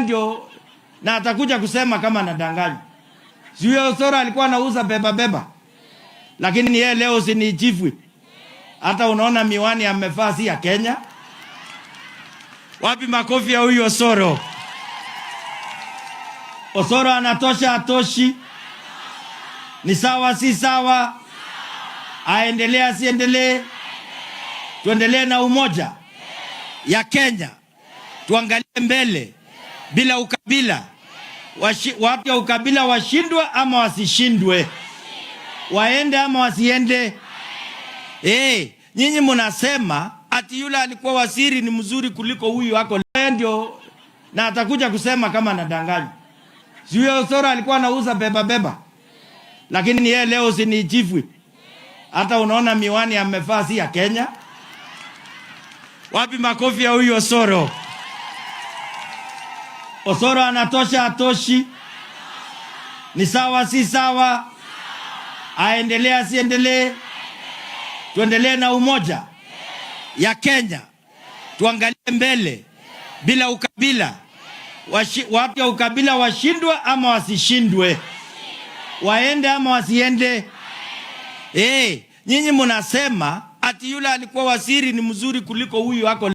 Ndio, na atakuja kusema kama anadanganya. Si huyo Osoro alikuwa anauza beba beba, lakini yeye leo si ni chief whip. Hata unaona miwani amevaa si ya Kenya. Wapi makofi ya huyu Osoro? Osoro anatosha, atoshi? Ni sawa, si sawa? Aendelee, asiendelee? Tuendelee na umoja ya Kenya, tuangalie mbele bila ukabila. Watu ya ukabila washindwe ama wasishindwe? Waende ama wasiende? Nyinyi mnasema ati yule alikuwa waziri ni mzuri kuliko huyu wako. Ndio, na atakuja kusema kama anadanganya. Si huyo Osoro alikuwa anauza beba beba, lakini yeye leo si ni chief whip. Hata unaona miwani amevaa si ya Kenya. Wapi makofi ya huyu Osoro? Osoro anatosha, atoshi? Ni sawa, si sawa? Aendelee, asiendelee? Tuendelee na umoja ya Kenya, tuangalie mbele bila ukabila. Watu ya ukabila washindwe ama wasishindwe? Waende ama wasiende? Nyinyi mnasema ati yule alikuwa waziri ni mzuri kuliko huyu wako.